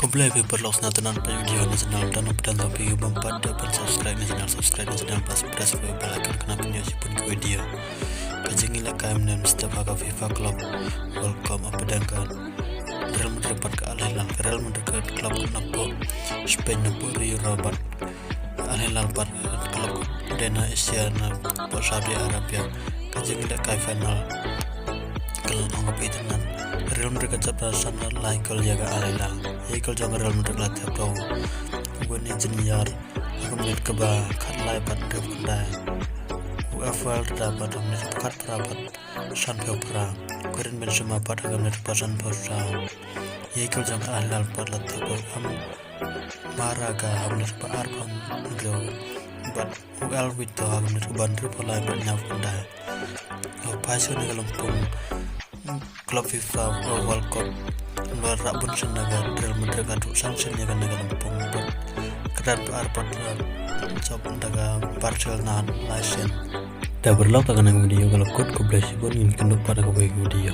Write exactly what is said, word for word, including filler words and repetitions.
Khublei phi paralok, sngewtynnat peit video na channel, lada phi dang dap phi bym pat dep ban subscribe na channel, subscribe na channel, bad press phi bell icon khnang phin ïoh shibun ki video. Ka jingïalehkai mynne mynstep ha ka FIFA Club World Cup hapdeng ka Real Madrid bad ka Al Hilal. Ka Real Madrid ka club ka na poh Spain, na poh ri Europe, bad Al Hilal bad ka club ka dei na Asia, na poh Saudi Arabia. Ka jingïalehkai final ka long kaba itynnat. Real Madrid ka jop da san la lai gol ïa ka Al Hilal. Ïa ki gol jong ka Real Madrid la thep da u Vini Junior ha ka minit kaba khatlai bad hynriewphew khyndai, u Alvarez da bad ha ka minit kaba khatphra bad sanphew phra, Karim Benzema bad ha ka minit kaba sanphew saw. Ïa ki gol jong ka Al Hilal pat la thep da u Marega ha ka minit kaba arphew hynriew bad u El Vito ha ka minit kaba hynriewphew lai bad hynñiewphew khyndai. Haba phai sha kane ka lympung club FIFA World Cup, ba rah bun sien na ka Real Madrid ka duh san sien ïa kane ka lympung, bad kyrdan ba ar pat la jop da ka Barcelona lai sien. Te paralok, te kane ka video ka la kut, khublei shibun, ngin kynduh pat ha kawei ka video.